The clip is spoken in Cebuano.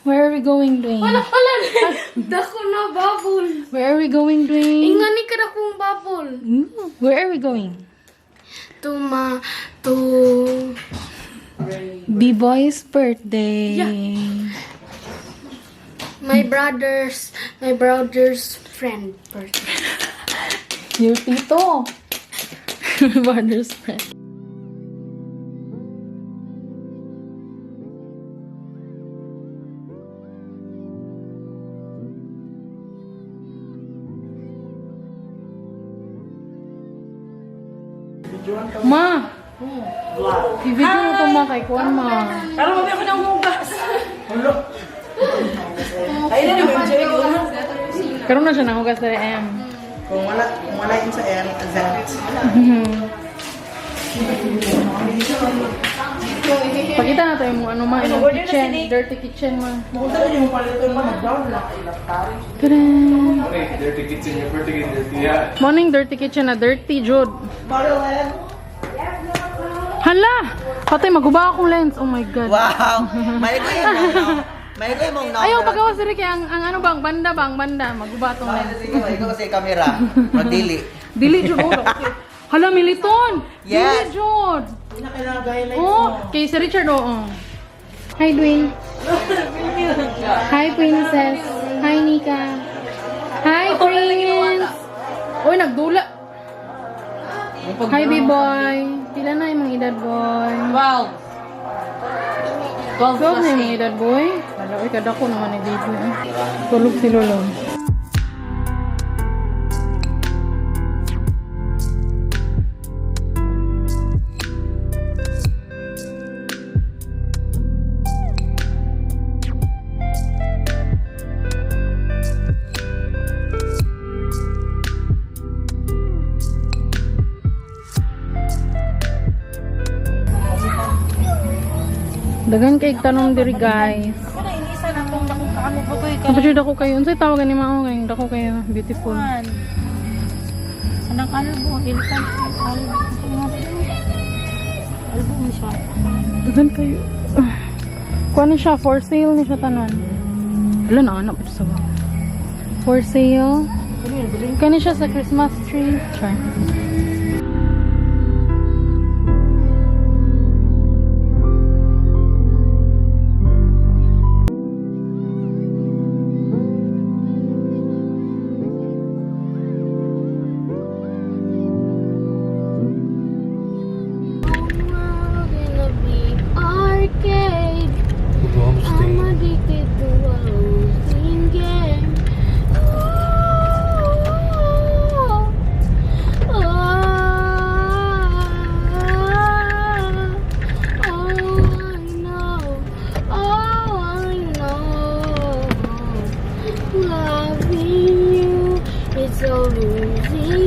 Where are we going, Dwayne? Wala, wala. Dako na bubble. Where are we going, Dwayne? Ingani ka dakong bubble. Where are we going? To ma, to... B-Boy's birthday. Yeah. My brother's friend birthday. Your tito. Brother's friend. Ma! I-video mo ito, ma, kay Kuan, ma. Karon mabi ako ng hugas. Ay na ni Jerry. Karoon na siya ng hugas sa M. Kung wala yun sa L, Z. Pakita na tayo mo ano ma, yung Order na kitchen, si Nick. Dirty kitchen, ma. Kung saan yung palito mo, mag-down lang kay laptop. Tadam! Okay, dirty kitchen, your birthday is dirty, yeah. Morning, dirty kitchen na dirty, Jod. Marilyn! Hala! Patay, maguba akong lens. Oh my God. Wow! May ko yung mong May ko yung mong Ayaw, pagawa si Ricky. Ang ano bang, banda bang, banda. Maguba tong lens. Ikaw, ikaw sa camera. Magdili. Dili, Jod. Oh, okay. Hala, militon! Yes. Dili, Jod! Hindi na kailangan highlights. Oh, kay si Richard, oo. Hi, Dwayne. Hi, Princess. Hi, Nika. Hi, Prince. Uy, nagdula. Hi, B-boy. Pila na imong edad, boy? 12. 12 12 plus na imong 8. edad, boy. Hala, uy, kadako naman ni baby. Eh. Tulog si Lolo. Dagan kay tanong diri, guys. Ako na inisan akong dakong kaamo ko kay Kapatid ako kayo. Unsay tawag ni mao kay dako kayo beautiful. Anang albo, elephant albo. Albo mo siya. Dagan kayo. Kuha na siya, for sale ni siya tanan. Wala na anak pa sa ba. For sale. Kani siya sa Christmas tree. Char. In a big arcade. I'm addicted to a losing game. Oh, oh, I know, oh, I know. Loving you is a losing